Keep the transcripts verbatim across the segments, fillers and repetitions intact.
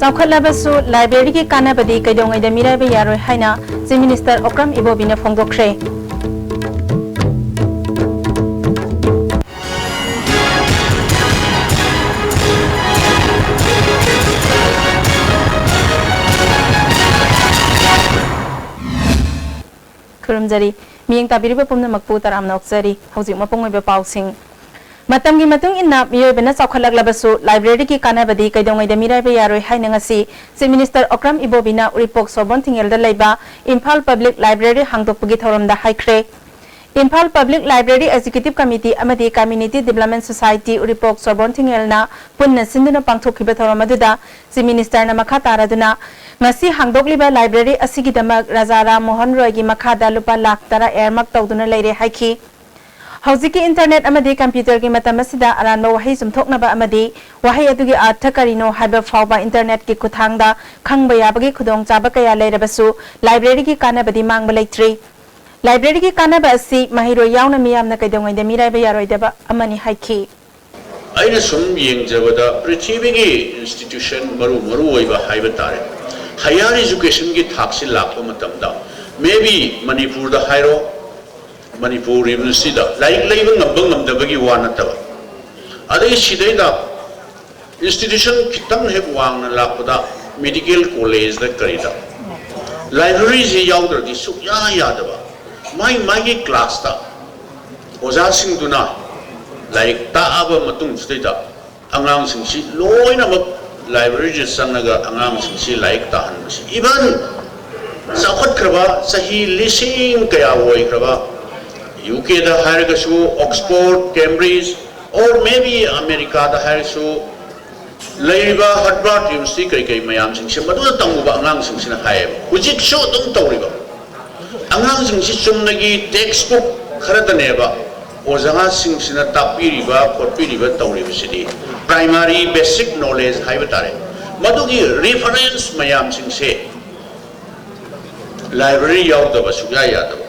ꯆꯥꯎꯈꯠꯂꯕꯁꯨ ꯂꯥꯏꯕ꯭ꯔꯦꯔꯤꯒꯤ ꯀꯥꯟꯅꯕꯗꯤ ꯀꯩꯗꯧꯉꯩꯗ ꯃꯤꯔꯥꯏꯕ ꯌꯥꯔꯣꯏ ꯍꯥꯏꯅ chief minister Okram ꯏꯕꯣꯕꯤꯅ ꯐꯣꯡꯗꯣꯛꯈ꯭ꯔꯦ꯫ ꯈꯨꯔꯨꯝꯖꯔꯤ꯫ ꯃꯤꯠꯌꯦꯡ ꯇꯥꯕꯤꯔꯤꯕ ꯄꯨꯝꯅꯃꯛꯄꯨ ꯇꯔꯥꯝꯅ ꯑꯣꯛꯆꯔꯤ꯫ ꯍꯧꯖꯤꯛ ꯃꯄꯨꯡ ꯑꯣꯏꯕ ꯄꯥꯎꯁꯤꯡ꯫ ꯃꯇꯝꯒꯤ ꯃꯇꯨꯡ ꯏꯟꯅ ꯃꯤꯑꯣꯏꯕꯅ ꯆꯥꯎꯈꯠꯂꯛꯂꯕꯁꯨ ꯂꯥꯏꯕ꯭ꯔꯦꯔꯤꯒꯤ ꯀꯥꯟꯅꯕꯗꯤ ꯀꯩꯗꯧꯉꯩꯗ ꯃꯤꯔꯥꯏꯕ ꯌꯥꯔꯣꯏ ꯍꯥꯏꯅ ꯉꯁꯤ ꯆꯤꯐ ꯃꯤꯅꯤꯁꯇꯔ ꯑꯣꯀ꯭ꯔꯝ ꯏꯕꯣꯕꯤꯅ ꯎꯔꯤꯄꯣꯛ ꯁꯣꯕꯣꯟ ꯊꯤꯡꯉꯦꯜꯗ ꯂꯩꯕ ꯏꯝꯐꯥꯜ ꯄꯕ꯭ꯂꯤꯛ ꯂꯥꯏꯕ꯭ꯔꯦꯔꯤ ꯍꯥꯡꯗꯣꯛꯄꯒꯤ ꯊꯧꯔꯝꯗ ꯍꯥꯏꯈ꯭ꯔꯦ꯫ Imphal public library executive committee ꯑꯃꯗꯤ ꯀꯝꯃ꯭ꯌꯨꯅꯤꯇꯤ ꯗꯤꯕ꯭ꯂꯞꯃꯦꯟ ꯁꯣꯁꯥꯏꯇꯤ ꯎꯔꯤꯄꯣꯛ ꯁꯣꯕꯣꯟ ꯊꯤꯡꯉꯦꯜꯅ ꯄꯨꯟꯅ ꯁꯤꯟꯗꯨꯅ ꯄꯥꯡꯊꯣꯛꯈꯤꯕ ꯊꯧꯔꯝ ꯑꯗꯨꯗ ꯆꯤꯐ ꯃꯤꯅꯤꯁꯇꯔꯅ ꯃꯈꯥ ꯇꯥꯔꯗꯨꯅ ꯉꯁꯤ ꯍꯥꯡꯗꯣꯛꯂꯤꯕ ꯂꯥꯏꯕ꯭ꯔꯦꯔꯤ ꯑꯁꯤꯒꯤꯗꯃꯛ ꯔꯥꯖꯥ ꯔꯥꯝ ꯃꯣꯍꯟ ꯔꯣꯏꯒꯤ ꯃꯈꯥꯗ ꯂꯨꯄꯥ ꯂꯥꯈ ꯇꯔꯥ ꯑꯦꯌꯔꯃꯥꯔꯛ ꯇꯧꯗꯨꯅ ꯂꯩꯔꯦ ꯍꯥꯏꯈꯤ꯫ ꯍꯧꯖꯤꯛꯀꯤ ꯏꯟꯇꯔꯅꯦꯠ ꯑꯃꯗꯤ ꯀꯝꯄ꯭ꯌꯨꯇꯔꯒꯤ ꯃꯇꯝ ꯑꯁꯤꯗ ꯑꯔꯥꯟꯕ ꯋꯥꯍꯩ ꯆꯨꯝꯊꯣꯛꯅꯕ ꯑꯃꯗꯤ ꯋꯥꯍꯩ ꯑꯗꯨꯒꯤ ꯑꯔꯊ ꯀꯔꯤꯅꯣ ꯍꯥꯏꯕ ꯐꯥꯎꯕ ꯏꯟꯇꯔꯅꯦꯠꯀꯤ ꯈꯨꯠꯊꯥꯡꯗ ꯈꯪꯕ ꯌꯥꯕꯒꯤ ꯈꯨꯗꯣꯡꯆꯥꯕ ꯀꯌꯥ ꯂꯩꯔꯕꯁꯨ ꯂꯥꯏꯕ꯭ꯔꯦꯔꯤꯒꯤ ꯀꯥꯟꯅꯕꯗꯤ ꯃꯥꯡꯕ ꯂꯩꯇ꯭ꯔꯤ꯫ ꯂꯥꯏꯕ꯭ꯔꯦꯔꯤꯒꯤ ꯀꯥꯟꯅꯕ ꯑꯁꯤ ꯃꯍꯩꯔꯣꯏ ꯌꯥꯎꯅ ꯃꯤꯌꯥꯝꯅ ꯀꯩꯗꯧꯉꯩꯗ ꯃꯤꯔꯥꯏꯕ ꯌꯥꯔꯣꯏꯗꯕ ꯑꯃꯅꯤ ꯍꯥꯏꯈꯤ꯫ ꯑꯩꯅ ꯁꯨꯝ ꯌꯦꯡꯖꯕꯗ ꯄ꯭ꯔꯤꯊꯤꯕꯤꯒꯤ ꯏꯟꯁꯇꯤꯇ꯭ꯌꯨꯁꯟ ꯃꯔꯨ ꯃꯔꯨ ꯑꯣꯏꯕ ꯍꯥꯏꯕ ꯇꯥꯔꯦ, ꯍꯥꯌꯔ ꯏꯖꯨꯀꯦꯁꯟꯒꯤ ꯊꯥꯛꯁꯤ ꯂꯥꯛꯄ ꯃꯇꯝꯗ, maybe ꯃꯅꯤꯄꯨꯔꯗ ꯍꯥꯏꯔꯣ, ꯃꯅꯤꯄꯨꯔ ꯌꯨꯅꯤꯚꯔꯁꯤꯇꯤꯗ ꯂꯥꯏꯔꯤꯛ ꯂꯩꯕ ꯉꯝꯕ ꯉꯝꯗꯕꯒꯤ ꯋꯥ ꯅꯠꯇꯕ, ꯑꯗꯒꯤ ꯁꯤꯗꯩꯗ ꯏꯟꯁꯇꯤꯇ꯭ꯌꯨꯁꯟ ꯈꯤꯇꯪ ꯍꯦꯛ ꯋꯥꯡꯅ ꯂꯥꯛꯄꯗ ꯃꯦꯗꯤꯀꯦꯜ ꯀꯣꯂꯦꯖꯇ ꯀꯔꯤꯗ ꯂꯥꯏꯕ꯭ꯔꯦꯔꯤꯁꯤ ꯌꯥꯎꯗ꯭ꯔꯗꯤ ꯁꯨꯛꯌꯥ ꯌꯥꯗꯕ꯫ ꯃꯥꯏ ꯃꯥꯒꯤ ꯀ꯭ꯂꯥꯁꯇ ꯑꯣꯖꯥꯁꯤꯡꯗꯨꯅ ꯂꯥꯏꯔꯤꯛ ꯇꯥꯛꯑꯕ ꯃꯇꯨꯡꯁꯤꯗꯩꯗ ꯑꯉꯥꯡꯁꯤꯡꯁꯤ ꯂꯣꯏꯅꯃꯛ ꯂꯥꯏꯕ꯭ꯔꯦꯔꯤꯁꯤꯗ ꯆꯪꯉꯒ ꯑꯉꯥꯡꯁꯤꯡꯁꯤ ꯂꯥꯏꯔꯤꯛ ꯇꯥꯍꯟꯕꯁꯤ, even ꯆꯥꯎꯈꯠꯈ꯭ꯔꯕ ꯆꯍꯤ ꯂꯤꯁꯤꯡ ꯀꯌꯥ ꯑꯣꯏꯈ꯭ꯔꯕ ꯌꯨ ꯀꯦꯗ ꯍꯥꯏꯔꯒꯁꯨ, ꯑꯣꯛꯁꯐꯣꯔꯗ, ꯀꯦꯝꯕ꯭ꯔꯤꯖ, or maybe ꯑꯃꯦꯔꯤꯀꯥꯗ ꯍꯥꯏꯔꯁꯨ, ꯂꯩꯔꯤꯕ ꯍꯥꯔꯕꯥꯔꯗ ꯌꯨꯅꯤꯚꯔꯁꯤꯇꯤ ꯀꯔꯤ ꯀꯔꯤ ꯃꯌꯥꯝꯁꯤꯡꯁꯦ, ꯃꯗꯨꯗ ꯇꯝꯃꯨꯕ ꯑꯉꯥꯡꯁꯤꯡꯁꯤꯅ ꯍꯥꯏꯌꯦꯕ, ꯍꯧꯖꯤꯛꯁꯨ ꯑꯗꯨꯝ ꯇꯧꯔꯤꯕ꯫ ꯑꯉꯥꯡꯁꯤꯡꯁꯤ ꯆꯨꯝꯅꯒꯤ ꯇꯦꯛꯁ ꯕꯨꯛ ꯈꯔꯗꯅꯦꯕ ꯑꯣꯖꯥꯁꯤꯡꯁꯤꯅ ꯇꯥꯛꯄꯤꯔꯤꯕ ꯈꯣꯠꯄꯤꯔꯤꯕ ꯇꯧꯔꯤꯕꯁꯤꯗꯤ, ꯄ꯭ꯔꯥꯏꯃꯥꯔꯤ ꯕꯦꯁꯤꯛ ꯅꯣꯂꯦꯖ ꯍꯥꯏꯕ ꯇꯥꯔꯦ, ꯃꯗꯨꯒꯤ ꯔꯤꯐꯔꯦꯟꯁ ꯃꯌꯥꯝꯁꯤꯡꯁꯦ ꯂꯥꯏꯕ꯭ꯔꯦꯔꯤ ꯌꯥꯎꯗꯕ ꯁꯨꯛꯌꯥ ꯌꯥꯗꯕ꯫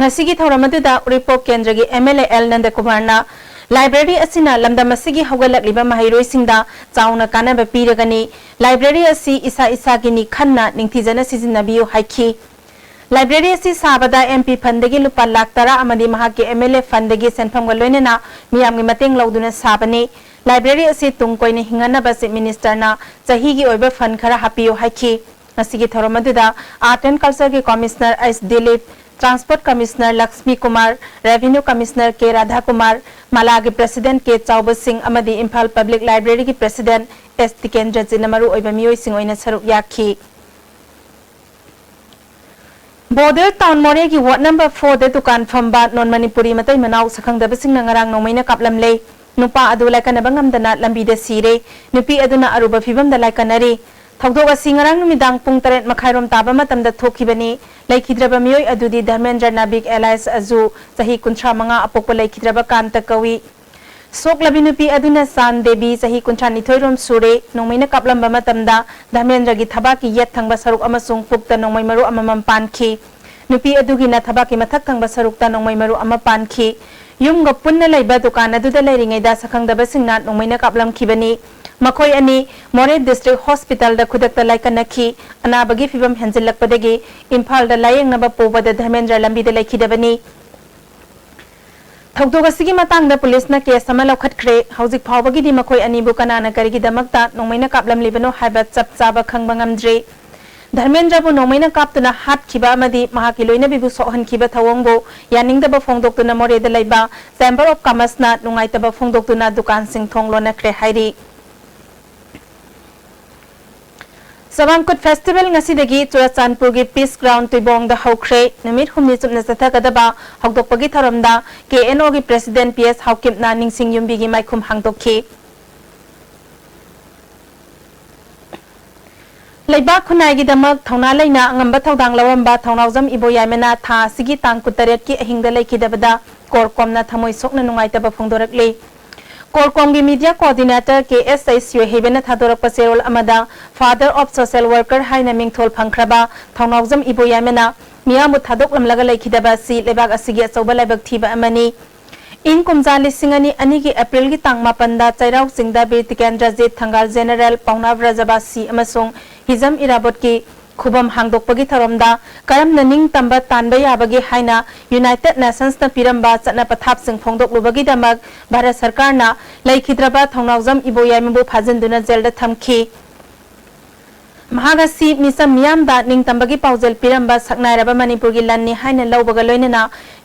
ꯉꯁꯤꯒꯤ ꯊꯧꯔꯝ ꯑꯗꯨꯗ ꯎꯔꯤꯄꯣꯛ ꯀꯦꯟꯗ꯭ꯔꯒꯤ ꯑꯦꯝ ꯑꯦꯜ ꯑꯦ ꯑꯦꯜ ꯅꯟꯗꯀꯨꯃꯥꯔꯅ ꯂꯥꯏꯕ꯭ꯔꯦꯔꯤ ꯑꯁꯤꯅ ꯂꯝꯗꯝ ꯑꯁꯤꯒꯤ ꯍꯧꯒꯠꯂꯛꯂꯤꯕ ꯃꯍꯩꯔꯣꯏꯁꯤꯡꯗ ꯆꯥꯎꯅ ꯀꯥꯟꯅꯕ ꯄꯤꯔꯒꯅꯤ꯫ ꯂꯥꯏꯕ꯭ꯔꯦꯔꯤ ꯑꯁꯤ ꯏꯁꯥ ꯏꯁꯥꯒꯤꯅꯤ ꯈꯟꯅ ꯅꯤꯡꯊꯤꯖꯅ ꯁꯤꯖꯤꯟꯅꯕꯤꯌꯨ ꯍꯥꯏꯈꯤ꯫ ꯂꯥꯏꯕ꯭ꯔꯦꯔꯤ ꯑꯁꯤ ꯁꯥꯕꯗ M P fund ꯗꯒꯤ ꯂꯨꯄꯥ ꯂꯥꯈ ꯇꯔꯥ ꯑꯃꯗꯤ ꯃꯍꯥꯛꯀꯤ M L A fund ꯗꯒꯤ ꯁꯦꯟꯐꯝꯒ ꯂꯣꯏꯅꯅ ꯃꯤꯌꯥꯝꯒꯤ ꯃꯇꯦꯡ ꯂꯧꯗꯨꯅ ꯁꯥꯕꯅꯤ꯫ ꯂꯥꯏꯕ꯭ꯔꯦꯔꯤ ꯑꯁꯤ ꯇꯨꯡ ꯀꯣꯏꯅ ꯍꯤꯡꯍꯟꯅꯕ Chief Minister ꯅ ꯆꯍꯤꯒꯤ ꯑꯣꯏꯕ fund ꯈꯔ ꯍꯥꯞꯄꯤꯌꯨ ꯍꯥꯏꯈꯤ꯫ ꯉꯁꯤꯒꯤ ꯊꯧꯔꯝ ꯑꯗꯨꯗ Art and Culture ꯒꯤ Commissioner S Dilip, Transport Commissioner Lakshmi Kumar, Revenue Commissioner ꯀꯦ ꯔꯥꯙꯥꯀꯨꯃꯥꯔ, ꯃꯂꯥꯒꯤ President ꯀꯦ ꯆꯥꯎꯕ ꯁꯤꯡ ꯑꯃꯗꯤ ꯏꯝꯐꯥꯜ Public Library ꯒꯤ President ꯑꯦꯁ ꯇꯤꯀꯦꯟꯗ꯭ꯔꯖꯤꯠꯅ ꯃꯔꯨ ꯑꯣꯏꯕ ꯃꯤꯑꯣꯏꯁꯤꯡ ꯑꯣꯏꯅ ꯁꯔꯨꯛ ꯌꯥꯈꯤ꯫ ꯕꯣꯗꯜ ꯇꯥꯎꯟ ꯃꯣꯔꯦꯒꯤ ward number four ꯗ ꯗꯨꯀꯥꯟ ꯐꯝꯕ non Manipuri ꯃꯇꯩ ꯃꯅꯥꯎ ꯁꯛꯈꯪꯗꯕꯁꯤꯡꯅ ꯉꯔꯥꯡ ꯅꯣꯡꯃꯩꯅ ꯀꯥꯞꯂꯝꯂꯦ꯫ ꯅꯨꯄꯥ ꯑꯗꯨ ꯂꯥꯏꯀꯠꯅꯕ ꯉꯝꯗꯅ ꯂꯝꯕꯤꯗ ꯁꯤꯔꯦ꯫ ꯅꯨꯄꯤ ꯑꯗꯨꯅ ꯑꯔꯨꯕ ꯐꯤꯕꯝꯗ ꯂꯥꯏꯀꯠꯅꯔꯤ꯫ ꯊꯧꯗꯣꯛ ꯑꯁꯤ ꯉꯔꯥꯡ ꯅꯨꯃꯤꯗꯥꯡ ꯄꯨꯡ ꯇꯔꯦꯠ ꯃꯈꯥꯏꯔꯣꯝ ꯇꯥꯕ ꯃꯇꯝꯗ ꯊꯣꯛꯈꯤꯕꯅꯤ꯫ ꯂꯩꯈꯤꯗ꯭ꯔꯕ ꯃꯤꯑꯣꯏ ꯑꯗꯨꯗꯤ ꯙꯔꯃꯦꯟꯗ꯭ꯔ ꯅꯥꯕꯤꯛ alias ꯑꯖꯨ, ꯆꯍꯤ ꯀꯨꯟꯊ꯭ꯔꯥ ꯃꯉꯥ, ꯑꯄꯣꯛꯄ ꯂꯩꯈꯤꯗ꯭ꯔꯕ ꯀꯥꯟꯇ ꯀꯧꯏ꯫ ꯁꯣꯛꯂꯕꯤ ꯅꯨꯄꯤ ꯑꯗꯨꯅ ꯆꯥꯟ ꯗꯦꯕꯤ, ꯆꯍꯤ ꯀꯨꯟꯊ꯭ꯔꯥ ꯅꯤꯊꯣꯏ ꯔꯣꯝ ꯁꯨꯔꯦ, ꯅꯣꯡꯃꯩꯅ ꯀꯥꯞꯂꯝꯕ ꯃꯇꯝꯗ ꯙꯔꯃꯦꯟꯗ꯭ꯔꯒꯤ ꯊꯕꯥꯛꯀꯤ ꯌꯦꯠ ꯊꯪꯕ ꯁꯔꯨꯛ ꯑꯃꯁꯨꯡ ꯄꯨꯛꯇ ꯅꯣꯡꯃꯩ ꯃꯔꯨ ꯑꯃꯃꯝ ꯄꯥꯟꯈꯤ꯫ ꯅꯨꯄꯤ ꯑꯗꯨꯒꯤꯅ ꯊꯕꯥꯛꯀꯤ ꯃꯊꯛ ꯊꯪꯕ ꯁꯔꯨꯛꯇ ꯅꯣꯡꯃꯩ ꯃꯔꯨ ꯑꯃ ꯄꯥꯟꯈꯤ꯫ ꯌꯨꯝꯒ ꯄꯨꯟꯅ ꯂꯩꯕ ꯗꯨꯀꯥꯟ ꯑꯗꯨꯗ ꯂꯩꯔꯤꯉꯩꯗ ꯁꯛꯈꯪꯗꯕꯁꯤꯡꯅ ꯅꯣꯡꯃꯩꯅ ꯀꯥꯞꯂꯝꯈꯤꯕꯅꯤ꯫ ꯃꯈꯣꯏ ꯑꯅꯤ ꯃꯣꯔꯦ District Hospital ꯗ ꯈꯨꯗꯛꯇ ꯂꯥꯏꯀꯠꯅꯈꯤ꯫ ꯑꯅꯥꯕꯒꯤ ꯐꯤꯕꯝ ꯍꯦꯟꯖꯤꯜꯂꯛꯄꯗꯒꯤ ꯏꯝꯐꯥꯜꯗ ꯂꯥꯌꯦꯡꯅꯕ ꯄꯨꯕꯗ ꯙꯔꯃꯦꯟꯗ꯭ꯔ ꯂꯝꯕꯤꯗ ꯂꯩꯈꯤꯗꯕꯅꯤ꯫ ꯊꯧꯗꯣꯛ ꯑꯁꯤꯒꯤ ꯃꯇꯥꯡꯗ ꯄꯨꯂꯤꯁꯅ case ꯑꯃ ꯂꯧꯈꯠꯈ꯭ꯔꯦ꯫ ꯍꯧꯖꯤꯛ ꯐꯥꯎꯕꯒꯤꯗꯤ ꯃꯈꯣꯏ ꯑꯅꯤꯕꯨ ꯀꯅꯥꯅ ꯀꯔꯤꯒꯤꯗꯃꯛꯇ ꯅꯣꯡꯃꯩꯅ ꯀꯥꯞꯂꯝꯂꯤꯕꯅꯣ ꯍꯥꯏꯕ ꯆꯞ ꯆꯥꯕ ꯈꯪꯕ ꯉꯝꯗ꯭ꯔꯤ꯫ ꯙꯔꯃꯦꯟꯗ꯭ꯔꯕꯨ ꯅꯣꯡꯃꯩꯅ ꯀꯥꯞꯇꯨꯅ ꯍꯥꯠꯈꯤꯕ ꯑꯃꯗꯤ ꯃꯍꯥꯛꯀꯤ ꯂꯣꯏꯅꯕꯤꯕꯨ ꯁꯣꯛꯍꯟꯈꯤꯕ ꯊꯧꯑꯣꯡꯕꯨ ꯌꯥꯅꯤꯡꯗꯕ ꯐꯣꯡꯗꯣꯛꯇꯨꯅ ꯃꯣꯔꯦꯗ ꯂꯩꯕ Chamber of Commerce ꯅ ꯅꯨꯡꯉꯥꯏꯇꯕ ꯐꯣꯡꯗꯣꯛꯇꯨꯅ ꯗꯨꯀꯥꯟꯁꯤꯡ ꯊꯣꯡ ꯂꯣꯟꯅꯈ꯭ꯔꯦ ꯍꯥꯏꯔꯤ꯫ ꯆꯕꯥꯡꯀꯨꯠ Festival ꯉꯁꯤꯗꯒꯤ ꯆꯨꯔꯆꯥꯟꯄꯨꯔꯒꯤ Peace Ground ꯇꯨꯏꯕꯣꯡꯗ ꯍꯧꯈ꯭ꯔꯦ꯫ ꯅꯨꯃꯤꯠ ꯍꯨꯝꯅꯤ ꯆꯨꯞꯅ ꯆꯠꯊꯒꯗꯕ ꯍꯧꯗꯣꯛꯄꯒꯤ ꯊꯧꯔꯝꯗ K N O ꯒꯤ President P S ꯍꯥꯎꯀꯤꯞꯅ ꯅꯤꯡꯁꯤꯡ ꯌꯨꯝꯕꯤꯒꯤ ꯃꯥꯏꯈꯨꯝ ꯍꯥꯡꯗꯣꯛꯈꯤ꯫ ꯂꯩꯕꯥꯛ ꯈꯨꯟꯅꯥꯏꯒꯤꯗꯃꯛ ꯊꯧꯅꯥ ꯂꯩꯅ ꯑꯉꯝꯕ ꯊꯧꯗꯥꯡ ꯂꯧꯔꯝꯕ ꯊꯧꯅꯥꯎꯖꯝ ꯏꯕꯣꯌꯥꯏꯃꯅ ꯊꯥ ꯑꯁꯤꯒꯤ ꯇꯥꯡ ꯀꯨꯟꯇꯔꯦꯠꯀꯤ ꯑꯍꯤꯡꯗ ꯂꯩꯈꯤꯗꯕꯗ ꯀꯣꯔꯀꯣꯝꯅ ꯊꯃꯣꯏ ꯁꯣꯛꯅ ꯅꯨꯡꯉꯥꯏꯇꯕ ꯐꯣꯡꯗꯣꯔꯛꯂꯤ꯫ ꯀꯣꯔꯀꯣꯝꯒꯤ media coordinator ꯀꯦ ꯑꯦꯁ ꯑꯩꯆ ꯁꯤꯑꯣꯏꯍꯩꯕꯅ ꯊꯥꯗꯣꯔꯛꯄ ꯆꯦꯔꯣꯜ ꯑꯃꯗ Father of Social Worker ꯍꯥꯏꯅ ꯃꯤꯡꯊꯣꯜ ꯐꯪꯈ꯭ꯔꯕ ꯊꯧꯅꯥꯎꯖꯝ ꯏꯕꯣꯌꯥꯏꯃꯅ ꯃꯤꯌꯥꯝꯕꯨ ꯊꯥꯗꯣꯛꯂꯝꯂꯒ ꯂꯩꯈꯤꯗꯕ ꯑꯁꯤ ꯂꯩꯕꯥꯛ ꯑꯁꯤꯒꯤ ꯑꯆꯧꯕ ꯂꯥꯏꯕꯛ ꯊꯤꯕ ꯑꯃꯅꯤ꯫ ꯏꯪ ꯀꯨꯝꯖꯥ ꯂꯤꯁꯤꯡ ꯑꯅꯤ ꯑꯅꯤꯒꯤ ꯑꯦꯄ꯭ꯔꯤꯜꯒꯤ ꯇꯥꯡ ꯃꯥꯄꯟꯗ ꯆꯩꯔꯥꯎ ꯆꯤꯡꯗ ꯕꯤꯔ ꯇꯤꯀꯦꯟꯗ꯭ꯔꯖꯤꯠ, ꯊꯪꯒꯥꯜ ꯖꯦꯅꯔꯦꯜ, ꯄꯥꯎꯅꯥ ꯕ꯭ꯔꯖꯕꯥꯁꯤ ꯑꯃꯁꯨꯡ ꯍꯤꯖꯝ ꯏꯔꯥꯕꯣꯠꯀꯤ ꯈꯨꯕꯝ ꯍꯥꯡꯗꯣꯛꯄꯒꯤ ꯊꯧꯔꯝꯗ ꯀꯔꯝꯅ ꯅꯤꯡꯇꯝꯕ ꯇꯥꯟꯕ ꯌꯥꯕꯒꯦ ꯍꯥꯏꯅ ꯌꯨꯅꯥꯏꯇꯦꯗ ꯅꯦꯁꯟꯁꯅ ꯄꯤꯔꯝꯕ ꯆꯠꯅ ꯄꯊꯥꯞꯁꯤꯡ ꯐꯣꯡꯗꯣꯛꯂꯨꯕꯒꯤꯗꯃꯛ ꯚꯥꯔꯠ ꯁꯔꯀꯥꯔꯅ ꯂꯩꯈꯤꯗ꯭ꯔꯕ ꯊꯧꯅꯥꯎꯖꯝ ꯏꯕꯣꯌꯥꯏꯃꯕꯨ ꯐꯥꯖꯤꯟꯗꯨꯅ ꯖꯦꯜꯗ ꯊꯝꯈꯤ꯫ ꯃꯍꯥꯛ ꯑꯁꯤ ꯃꯤꯆꯝ ꯃꯤꯌꯥꯝꯗ ꯅꯤꯡꯇꯝꯕꯒꯤ ꯄꯥꯎꯖꯦꯜ ꯄꯤꯔꯝꯕ ꯁꯛꯅꯥꯏꯔꯕ ꯃꯅꯤꯄꯨꯔꯒꯤ ꯂꯟꯅꯤ ꯍꯥꯏꯅ ꯂꯧꯕꯒ ꯂꯣꯏꯅꯅ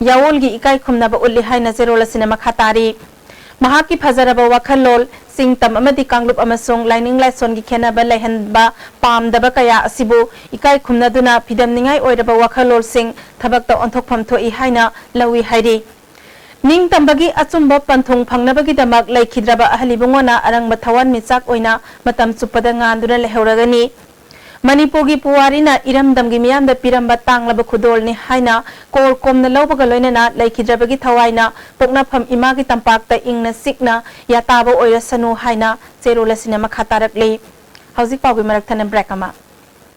ꯌꯥꯑꯣꯜꯒꯤ ꯏꯀꯥꯏ ꯈꯨꯝꯅꯕ ꯎꯠꯂꯤ ꯍꯥꯏꯅ ꯆꯦꯔꯣꯜ ꯑꯁꯤꯅ ꯃꯈꯥ ꯇꯥꯔꯤ꯫ ꯃꯍꯥꯛꯀꯤ ꯐꯖꯔꯕ ꯋꯥꯈꯜꯂꯣꯟ, ꯆꯤꯡ ꯇꯝ ꯑꯃꯗꯤ ꯀꯥꯡꯂꯨꯞ ꯑꯃꯁꯨꯡ ꯂꯥꯏꯅꯤꯡ ꯂꯥꯏꯁꯣꯟꯒꯤ ꯈꯦꯠꯅꯕ ꯂꯩꯍꯟꯕ ꯄꯥꯝꯗꯕ ꯀꯌꯥ ꯑꯁꯤꯕꯨ ꯏꯀꯥꯏ ꯈꯨꯝꯅꯗꯨꯅ ꯐꯤꯗꯝꯅꯤꯡꯉꯥꯏ ꯑꯣꯏꯔꯕ ꯋꯥꯈꯜꯂꯣꯟꯁꯤꯡ ꯊꯕꯛꯇ ꯑꯣꯟꯊꯣꯛꯐꯝ ꯊꯣꯛꯏ ꯍꯥꯏꯅ ꯂꯧꯏ ꯍꯥꯏꯔꯤ꯫ ꯅꯤꯡꯇꯝꯕꯒꯤ ꯑꯆꯨꯝꯕ ꯄꯟꯊꯨꯡ ꯐꯪꯅꯕꯒꯤꯗꯃꯛ ꯂꯩꯈꯤꯗ꯭ꯔꯕ ꯑꯍꯜ ꯏꯕꯨꯡꯉꯣꯅ ꯑꯔꯪꯕ ꯊꯋꯥꯟꯃꯤꯆꯥꯛ ꯑꯣꯏꯅ ꯃꯇꯝ ꯆꯨꯞꯄꯗ ꯉꯥꯟꯗꯨꯅ ꯂꯩꯍꯧꯔꯒꯅꯤ꯫ ꯃꯅꯤꯄꯨꯔꯒꯤ ꯄꯨꯋꯥꯔꯤꯅ ꯏꯔꯝꯗꯝꯒꯤ ꯃꯤꯌꯥꯝꯗ ꯄꯤꯔꯝꯕ ꯇꯥꯡꯂꯕ ꯈꯨꯗꯣꯜꯅꯤ ꯍꯥꯏꯅ ꯀꯣꯔ ꯀꯣꯝꯅ ꯂꯧꯕꯒ ꯂꯣꯏꯅꯅ ꯂꯩꯈꯤꯗ꯭ꯔꯕꯒꯤ ꯊꯋꯥꯏꯅ ꯄꯣꯛꯅꯐꯝ ꯏꯃꯥꯒꯤ ꯇꯝꯄꯥꯛꯇ ꯏꯪꯅ ꯆꯤꯛꯅ ꯌꯥꯇꯥꯕ ꯑꯣꯏꯔꯁꯅꯨ ꯍꯥꯏꯅ ꯆꯦꯔꯣꯜ ꯑꯁꯤꯅ ꯃꯈꯥ ꯇꯥꯔꯛꯂꯤ꯫ ꯍꯧꯖꯤꯛ ꯄꯥꯎꯒꯤ ꯃꯔꯛ ꯊꯠꯅ ꯕ꯭ꯔꯦꯛ ꯑꯃ꯫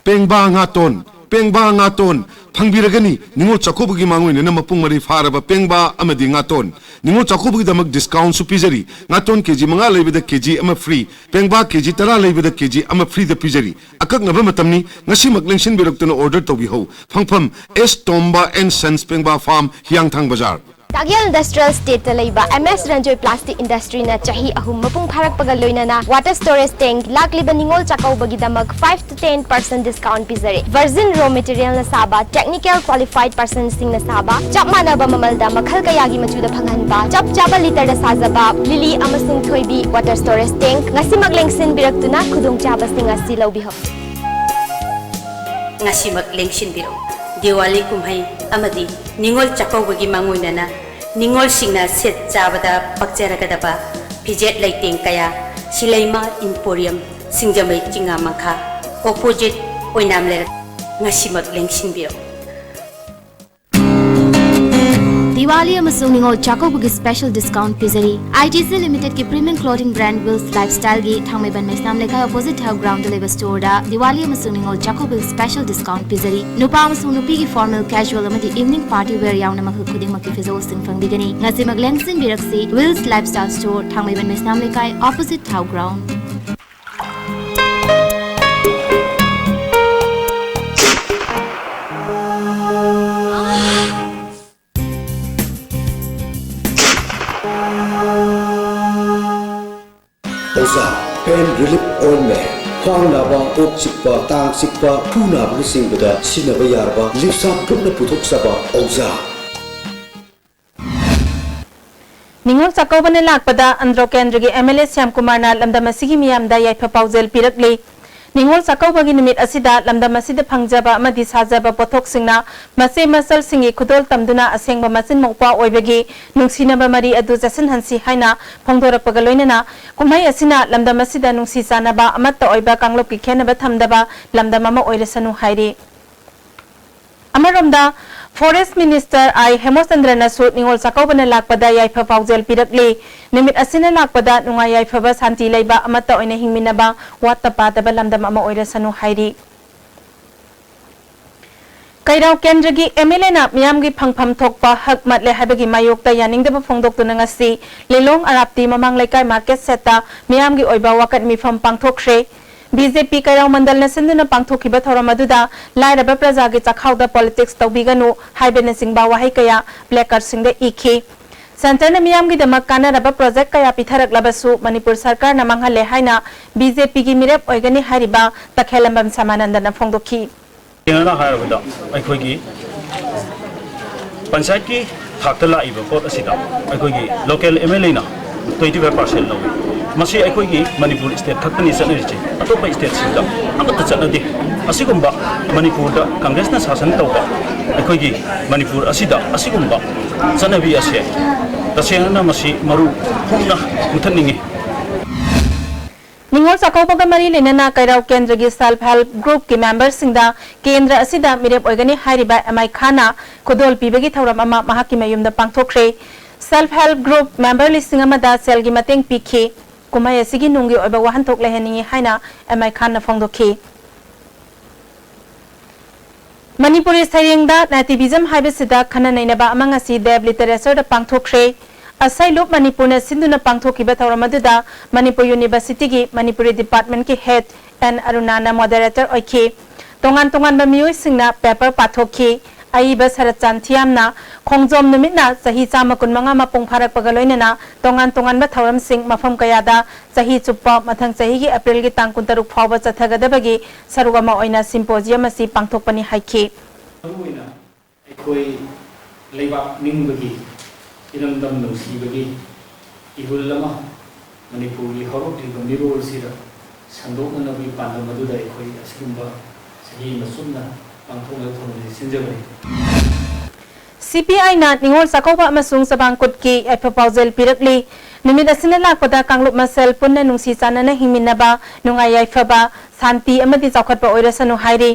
ꯄꯦꯡꯕꯥ ꯉꯥꯇꯣꯟ, ꯄꯦꯡꯕꯥ ꯉꯥꯇꯣꯟ ꯐꯪꯕꯤꯔꯒꯅꯤ꯫ ꯅꯤꯉꯣꯜ ꯆꯥꯛꯀꯧꯕꯒꯤ ꯃꯥꯡꯑꯣꯏꯅꯅ ꯃꯄꯨꯡ ꯃꯔꯩ ꯐꯥꯔꯕ ꯄꯦꯡꯕꯥ ꯑꯃꯗꯤ ꯉꯥꯇꯣꯟ꯫ ꯅꯤꯉꯣꯜ ꯆꯥꯛꯀꯧꯕꯒꯤꯗꯃꯛ ꯗꯤꯁꯀꯥꯎꯟꯁꯨ ꯄꯤꯖꯔꯤ꯫ ꯉꯥꯇꯣꯟ ꯀꯦꯖꯤ ꯃꯉꯥ ꯂꯩꯕꯗ ꯀꯦꯖꯤ ꯑꯃ ꯐ꯭ꯔꯤ, ꯄꯦꯡꯕꯥ ꯀꯦꯖꯤ ꯇꯔꯥ ꯂꯩꯕꯗ ꯀꯦꯖꯤ ꯑꯃ ꯐ꯭ꯔꯤꯗ ꯄꯤꯖꯔꯤ꯫ ꯑꯀꯛꯅꯕ ꯃꯇꯝꯅꯤ, ꯉꯁꯤꯃꯛ ꯂꯦꯡꯁꯤꯟꯕꯤꯔꯛꯇꯨꯅ ꯑꯣꯔꯗꯔ ꯇꯧꯕꯤꯍꯧ꯫ ꯐꯪꯐꯝ, ꯑꯦꯁ ꯇꯣꯝꯕ ꯑꯦꯟ ꯁꯟꯁ, ꯄꯦꯡꯕꯥ ꯐꯥꯔꯝ, ꯍꯤꯌꯥꯡꯊꯥꯡ ꯕꯖꯥꯔ꯫ ꯇꯥꯒꯦꯜ ꯏꯟꯗꯁꯇ꯭ꯔꯤꯌꯦꯜ ꯏꯁꯇꯦꯠꯇ ꯂꯩꯕ ꯑꯦꯝ ꯑꯦꯁ ꯔꯟꯖꯣꯏ ꯄ꯭ꯂꯥꯁꯇꯤꯛ ꯏꯟꯗꯁꯇ꯭ꯔꯤꯅ ꯆꯍꯤ ꯑꯍꯨꯝ ꯃꯄꯨꯡ ꯐꯥꯔꯛꯄꯒ ꯂꯣꯏꯅꯅ ꯋꯥꯇꯔ ꯁ꯭ꯇꯣꯔꯦꯖ ꯇꯦꯡꯛ ꯂꯥꯛꯂꯤꯕ ꯅꯤꯉꯣꯜ ꯆꯥꯛꯀꯧꯕꯒꯤꯗꯃꯛ five to ten percent discount ꯄꯤꯖꯔꯦ꯫ ꯚꯔꯖꯤꯟ ꯔꯣ ꯃꯦꯇꯤꯔꯤꯌꯦꯜꯅ ꯁꯥꯕ, ꯇꯦꯛꯅꯤꯀꯦꯜ ꯀ꯭ꯋꯥꯂꯤꯐꯥꯏꯗ ꯄꯔꯁꯟꯁꯤꯡꯅ ꯁꯥꯕ, ꯆꯞ ꯃꯥꯟꯅꯕ ꯃꯃꯜꯗ ꯃꯈꯜ ꯀꯌꯥꯒꯤ ꯃꯆꯨꯗ ꯐꯪꯍꯟꯕ, ꯆꯞ ꯆꯥꯕ ꯂꯤꯇꯔꯗ ꯁꯥꯖꯕ ꯂꯤꯂꯤ ꯑꯃꯁꯨꯡ ꯊꯣꯏꯕꯤ ꯋꯥꯇꯔ ꯁ꯭ꯇꯣꯔꯦꯖ ꯇꯦꯡꯛ ꯉꯁꯤꯃꯛ ꯂꯦꯡꯁꯤꯟꯕꯤꯔꯛꯇꯨꯅ ꯈꯨꯗꯣꯡꯆꯥꯕꯁꯤꯡ ꯑꯁꯤ ꯂꯧꯕꯤꯍꯧ꯫ ꯉꯁꯤꯃꯛ ꯂꯦꯡꯁꯤꯟꯕꯤꯔꯛꯎ꯫ ꯗꯤꯋꯥꯂꯤ ꯀꯨꯝꯍꯩ ꯑꯃꯗꯤ ꯅꯤꯉꯣꯜ ꯆꯥꯛꯀꯧꯕꯒꯤ ꯃꯥꯡꯑꯣꯏꯅꯅ ꯅꯤꯉꯣꯜꯁꯤꯡꯅ ꯁꯦꯠ ꯆꯥꯕꯗ ꯄꯛꯆꯔꯒꯗꯕ ꯐꯤꯖꯦꯠ ꯂꯩꯇꯦꯡ ꯀꯌꯥ ꯁꯤꯂꯩꯃ ꯏꯝꯄꯣꯔꯤꯌꯝ, ꯁꯤꯡꯖꯃꯩ ꯆꯤꯉꯥ ꯃꯈꯥ, ꯑꯣꯄꯣꯖꯤꯠ ꯑꯣꯏꯅꯥꯝ ꯂꯩꯔꯛ꯫ ꯉꯁꯤꯃꯛ ꯂꯦꯡꯁꯤꯟꯕꯤꯔꯛꯎ꯫ ꯗꯤꯋꯥꯂꯤ ꯑꯃꯁꯨꯡ ꯅꯤꯉꯣꯜ ꯆꯥꯛꯀꯧꯕꯒꯤ special discount ꯄꯤꯖꯔꯤ꯫ ITC Limited ꯀꯤ premium clothing brand Wills Lifestyle ꯒꯤ ꯊꯥꯡꯃꯩꯕꯟ ꯃꯩꯁꯅꯥꯝ ꯂꯩꯀꯥꯏ opposite ꯊꯥꯎ ground ꯗ ꯂꯩꯕ store ꯗ ꯗꯤꯋꯥꯂꯤ ꯑꯃꯁꯨꯡ ꯅꯤꯉꯣꯜ ꯆꯥꯛꯀꯧꯕꯒꯤ special discount ꯄꯤꯖꯔꯤ꯫ ꯅꯨꯄꯥ ꯑꯃꯁꯨꯡ ꯅꯨꯄꯤꯒꯤ formal, casual ꯑꯃꯗꯤ evening party wear ꯌꯥꯎꯅ ꯃꯈꯜ ꯈꯨꯗꯤꯡꯃꯛꯀꯤ ꯐꯤꯖꯣꯜꯁꯤꯡ ꯐꯪꯕꯤꯒꯅꯤ꯫ ꯉꯁꯤꯃꯛ ꯂꯦꯡꯁꯤꯟꯕꯤꯔꯛꯁꯤ Wills Lifestyle Store, ꯊꯥꯡꯃꯩꯕꯟ ꯃꯩꯁꯅꯥꯝ ꯂꯩꯀꯥꯏ, opposite ꯊꯥꯎ ground꯫ ꯑꯣꯖꯥ, pain relief ointment꯫ ꯈ꯭ꯋꯥꯡ ꯅꯥꯕ, ꯀꯣꯛ ꯆꯤꯛꯄ, ꯇꯥꯡ ꯆꯤꯛꯄ, ꯈꯨ ꯅꯥꯕꯅꯆꯤꯡꯕꯗ ꯁꯤꯖꯤꯟꯅꯕ ꯌꯥꯔꯕ ꯂꯤꯞꯁꯥꯞ group ꯅ ꯄꯨꯊꯣꯛꯆꯕ ꯑꯣꯖꯥ꯫ ꯅꯤꯉꯣꯜ ꯆꯥꯛꯀꯧꯕꯅ ꯂꯥꯛꯄꯗ ꯑꯟꯗ꯭ꯔꯣ ꯀꯦꯟꯗ꯭ꯔꯒꯤ MLA ꯁ꯭ꯌꯥꯝ ꯀꯨꯃꯥꯔꯅ ꯂꯝꯗꯝ ꯑꯁꯤꯒꯤ ꯃꯤꯌꯥꯝꯗ ꯌꯥꯏꯐ ꯄꯥꯎꯖꯦꯜ ꯄꯤꯔꯛꯂꯤ꯫ ꯅꯤꯉꯣꯜ ꯆꯥꯛꯀꯧꯕꯒꯤ ꯅꯨꯃꯤꯠ ꯑꯁꯤꯗ ꯂꯝꯗꯝ ꯑꯁꯤꯗ ꯐꯪꯖꯕ ꯑꯃꯗꯤ ꯁꯥꯖꯕ ꯄꯣꯠꯊꯣꯛꯁꯤꯡꯅ ꯃꯆꯦ ꯃꯆꯜꯁꯤꯡꯒꯤ ꯈꯨꯗꯣꯜ ꯇꯝꯗꯨꯅ ꯑꯁꯦꯡꯕ ꯃꯆꯤꯟ ꯃꯧꯄ꯭ꯋꯥ ꯑꯣꯏꯕꯒꯤ ꯅꯨꯡꯁꯤꯅꯕ ꯃꯔꯤ ꯑꯗꯨ ꯆꯦꯠꯁꯤꯟꯍꯟꯁꯤ ꯍꯥꯏꯅ ꯐꯣꯡꯗꯣꯔꯛꯄꯒ ꯂꯣꯏꯅꯅ ꯀꯨꯝꯍꯩ ꯑꯁꯤꯅ ꯂꯝꯗꯝ ꯑꯁꯤꯗ ꯅꯨꯡꯁꯤ ꯆꯥꯟꯅꯕ ꯑꯃꯠꯇ ꯑꯣꯏꯕ ꯀꯥꯡꯂꯨꯞꯀꯤ ꯈꯦꯟꯅꯕ ꯊꯝꯗꯕ ꯂꯝꯗꯝ ꯑꯃ ꯑꯣꯏꯔꯁꯅꯨ ꯍꯥꯏꯔꯤ꯫ ꯑꯃꯔꯣꯝꯗ, Forest Minister ꯑꯥꯏ ꯍꯦꯃꯆꯟꯗ꯭ꯔꯅꯁꯨ ꯅꯤꯉꯣꯜ ꯆꯥꯛꯀꯧꯕꯅ ꯂꯥꯛꯄꯗ ꯌꯥꯏꯐ ꯄꯥꯎꯖꯦꯜ ꯄꯤꯔꯛꯂꯤ꯫ ꯅꯨꯃꯤꯠ ꯑꯁꯤꯅ ꯂꯥꯛꯄꯗ ꯅꯨꯡꯉꯥꯏ ꯌꯥꯏꯐꯕ, ꯁꯥꯟꯇꯤ ꯂꯩꯕ, ꯑꯃꯠꯇ ꯑꯣꯏꯅ ꯍꯤꯡꯃꯤꯟꯅꯕ, ꯋꯥꯠꯇ ꯄꯥꯗꯕ ꯂꯝꯗꯝ ꯑꯃ ꯑꯣꯏꯔꯁꯅꯨ ꯍꯥꯏꯔꯤ꯫ ꯀꯩꯔꯥꯎ ꯀꯦꯟꯗ꯭ꯔꯒꯤ MLAꯅ ꯃꯤꯌꯥꯝꯒꯤ ꯐꯪꯐꯝ ꯊꯣꯛꯄ ꯍꯛ ꯃꯠꯂꯦ ꯍꯥꯏꯕꯒꯤ ꯃꯥꯌꯣꯛꯇ ꯌꯥꯅꯤꯡꯗꯕ ꯐꯣꯡꯗꯣꯛꯇꯨꯅ ꯉꯁꯤ ꯂꯤꯂꯣꯡ ꯑꯔꯥꯞꯇꯤ ꯃꯃꯥꯡ ꯂꯩꯀꯥꯏ market shed ꯇ ꯃꯤꯌꯥꯝꯒꯤ ꯑꯣꯏꯕ ꯋꯥꯀꯠ ꯃꯤꯐꯝ ꯄꯥꯡꯊꯣꯛꯈ꯭ꯔꯦ꯫ BJP ꯀꯩꯔꯥꯎ ꯃꯟꯗꯜꯅ ꯁꯤꯟꯗꯨꯅ ꯄꯥꯡꯊꯣꯛꯈꯤꯕ ꯊꯧꯔꯝ ꯑꯗꯨꯗ ꯂꯥꯏꯔꯕ ꯄ꯭ꯔꯖꯥꯒꯤ ꯆꯥꯛꯈꯥꯎꯗ politics ꯇꯧꯕꯤꯒꯅꯨ ꯍꯥꯏꯕꯅꯆꯤꯡꯕ ꯋꯥꯍꯩ ꯀꯌꯥ placard ꯁꯤꯡꯗ ꯏꯈꯤ꯫ Centre ꯅ ꯃꯤꯌꯥꯝꯒꯤꯗꯃꯛ ꯀꯥꯟꯅꯔꯕ project ꯀꯌꯥ ꯄꯤꯊꯔꯛꯂꯕꯁꯨ ꯃꯅꯤꯄꯨꯔ ꯁꯔꯀꯥꯔꯅ ꯃꯥꯡꯍꯜꯂꯦ ꯍꯥꯏꯅ BJP ꯒꯤ ꯃꯤꯔꯦꯞ ꯑꯣꯏꯒꯅꯤ ꯍꯥꯏꯔꯤꯕ ꯇꯈꯦꯂꯝꯕꯝ ꯁꯃꯥꯅꯟꯗꯅ ꯐꯣꯡꯗꯣꯛꯈꯤ꯫ ꯇꯦꯡꯅꯅ ꯍꯥꯏꯔꯕꯗ ꯑꯩꯈꯣꯏꯒꯤ ꯄꯟꯆꯥꯌꯠꯀꯤ ꯊꯥꯛꯇ ꯂꯥꯛꯏꯕ ꯄꯣꯠ ꯑꯁꯤꯗ ꯑꯩꯈꯣꯏꯒꯤ local MLAꯅ twenty five percent ꯂꯧꯏ꯫ ꯃꯁꯤ ꯑꯩꯈꯣꯏꯒꯤ ꯃꯅꯤꯄꯨꯔ state ꯈꯛꯇꯅꯤ ꯆꯠꯅꯔꯤꯁꯦ, ꯑꯇꯣꯞꯄ stateꯁꯤꯡꯗ ꯑꯃꯠꯇ ꯆꯠꯅꯗꯦ꯫ ꯑꯁꯤꯒꯨꯝꯕ ꯃꯅꯤꯄꯨꯔꯗ Congressꯅ ꯁꯥꯁꯟ ꯇꯧꯕ ꯑꯩꯈꯣꯏꯒꯤ ꯃꯅꯤꯄꯨꯔ ꯑꯁꯤꯗ ꯑꯁꯤꯒꯨꯝꯕ ꯆꯠꯅꯕꯤ ꯑꯁꯦ ꯇꯁꯦꯡꯅ ꯃꯁꯤ ꯃꯔꯨ ꯍꯨꯞꯅ ꯃꯨꯊꯠꯅꯤꯡꯉꯤ꯫ ꯅꯤꯉꯣꯜ ꯆꯥꯛꯀꯧꯕꯒ ꯃꯔꯤ ꯂꯩꯅꯅ ꯀꯩꯔꯥꯎ ꯀꯦꯟꯗ꯭ꯔꯒꯤ Self Help Groupꯀꯤ memberꯁꯤꯡꯗ ꯀꯦꯟꯗ꯭ꯔ ꯑꯁꯤꯗ ꯃꯤꯔꯦꯞ ꯑꯣꯏꯒꯅꯤ ꯍꯥꯏꯔꯤꯕ ꯑꯦꯝ ꯑꯥꯏ ꯈꯥꯟꯅ ꯈꯨꯗꯣꯜ ꯄꯤꯕꯒꯤ ꯊꯧꯔꯝ ꯑꯃ ꯃꯍꯥꯛꯀꯤ ꯃꯌꯨꯝꯗ ꯄꯥꯡꯊꯣꯛꯈ꯭ꯔꯦ꯫ Self Help Group member ꯂꯤꯁꯤꯡ ꯑꯃꯗ ꯁꯦꯜꯒꯤ ꯃꯇꯦꯡ ꯄꯤꯈꯤ꯫ ꯀꯨꯝꯍꯩ ꯑꯁꯤꯒꯤ ꯅꯨꯡꯒꯤ ꯑꯣꯏꯕ ꯋꯥꯍꯟꯊꯣꯛ ꯂꯩꯍꯟꯅꯤꯡꯏ ꯍꯥꯏꯅ ꯑꯦꯝ ꯑꯥꯏ ꯈꯥꯟꯅ ꯐꯣꯡꯗꯣꯛꯈꯤ꯫ ꯃꯅꯤꯄꯨꯔꯤ ꯁꯩꯔꯦꯡꯗ ꯅꯦꯇꯤꯚꯤꯖꯝ ꯍꯥꯏꯕꯁꯤꯗ ꯈꯟꯅ ꯅꯩꯅꯕ ꯑꯃ ꯉꯁꯤ ꯗꯦꯕ ꯂꯤꯇꯔꯦꯆꯔꯗ ꯄꯥꯡꯊꯣꯛꯈ꯭ꯔꯦ꯫ ꯑꯁꯩꯂꯨꯞ ꯃꯅꯤꯄꯨꯔꯅ ꯁꯤꯟꯗꯨꯅ ꯄꯥꯡꯊꯣꯛꯈꯤꯕ ꯊꯧꯔꯝ ꯑꯗꯨꯗ ꯃꯅꯤꯄꯨꯔ ꯌꯨꯅꯤꯚꯔꯁꯤꯇꯤꯒꯤ ꯃꯅꯤꯄꯨꯔꯤ ꯗꯤꯄꯥꯔꯠꯃꯦꯟꯠꯀꯤ ꯍꯦꯗ ꯑꯦꯟ ꯑꯔꯨꯅꯥꯅ ꯃꯣꯗꯦꯔꯦꯇꯔ ꯑꯣꯏꯈꯤ꯫ ꯇꯣꯉꯥꯟ ꯇꯣꯉꯥꯟꯕ ꯃꯤꯑꯣꯏꯁꯤꯡꯅ ꯄꯦꯄꯔ ꯄꯥꯊꯣꯛꯈꯤ꯫ ꯑꯏꯕ ꯁꯔꯠꯆꯥꯟ ꯊꯤꯌꯥꯝꯅ ꯈꯣꯡꯖꯣꯝ ꯅꯨꯃꯤꯠꯅ ꯆꯍꯤ ꯆꯥꯝꯃ ꯀꯨꯟꯃꯉꯥ ꯃꯄꯨꯡ ꯐꯥꯔꯛꯄꯒ ꯂꯣꯏꯅꯅ ꯇꯣꯉꯥꯟ ꯇꯣꯉꯥꯟꯕ ꯊꯧꯔꯝꯁꯤꯡ ꯃꯐꯝ ꯀꯌꯥꯗ ꯆꯍꯤ ꯆꯨꯞꯄ ꯃꯊꯪ ꯆꯍꯤꯒꯤ ꯑꯦꯄ꯭ꯔꯤꯜꯒꯤ ꯇꯥꯡ ꯀꯨꯟꯇꯔꯨꯛ ꯐꯥꯎꯕ ꯆꯠꯊꯒꯗꯕꯒꯤ ꯁꯔꯨꯛ ꯑꯃ ꯑꯣꯏꯅ ꯁꯤꯝꯄꯣꯖꯤꯌꯝ ꯑꯁꯤ ꯄꯥꯡꯊꯣꯛꯄꯅꯤ ꯍꯥꯏꯈꯤ꯫ ꯃꯔꯨꯑꯣꯏꯅ ꯑꯩꯈꯣꯏ ꯂꯩꯕꯥꯛ ꯅꯤꯡꯕꯒꯤ, ꯏꯔꯝꯗꯝ ꯅꯨꯡꯁꯤꯕꯒꯤ ꯏꯍꯨꯜ ꯑꯃ ꯃꯅꯤꯄꯨꯔꯒꯤ ꯍꯧꯔꯛꯂꯤꯕ ꯃꯤꯔꯣꯜꯁꯤꯗ ꯁꯟꯗꯣꯛꯅꯅꯕꯒꯤ ꯄꯥꯟꯗꯝ ꯑꯗꯨꯗ ꯑꯩꯈꯣꯏ ꯑꯁꯤꯒꯨꯝꯕ ꯆꯍꯤ ꯑꯃ ꯆꯨꯞꯅ ꯄꯥꯡꯊꯣꯛꯅꯕ ꯊꯧꯔꯝꯁꯤ ꯁꯤꯟꯖꯕꯅꯤ꯫ ꯁꯤ ꯄꯤ ꯑꯥꯏꯅ ꯅꯤꯉꯣꯜ ꯆꯥꯛꯀꯧꯕ ꯑꯃꯁꯨꯡ ꯆꯕꯥꯡꯀꯨꯠꯀꯤ ꯌꯥꯏꯐ ꯄꯥꯎꯖꯦꯜ ꯄꯤꯔꯛꯂꯤ꯫ ꯅꯨꯃꯤꯠ ꯑꯁꯤꯅ ꯂꯥꯛꯄꯗ ꯀꯥꯡꯂꯨꯞ ꯃꯁꯦꯜ ꯄꯨꯟꯅ ꯅꯨꯡꯁꯤ ꯆꯥꯟꯅꯅ ꯍꯤꯡꯃꯤꯟꯅꯕ, ꯅꯨꯡꯉꯥꯏ ꯌꯥꯏꯐꯕ, ꯁꯥꯟꯇꯤ ꯑꯃꯗꯤ ꯆꯥꯎꯈꯠꯄ ꯑꯣꯏꯔꯁꯅꯨ ꯍꯥꯏꯔꯤ꯫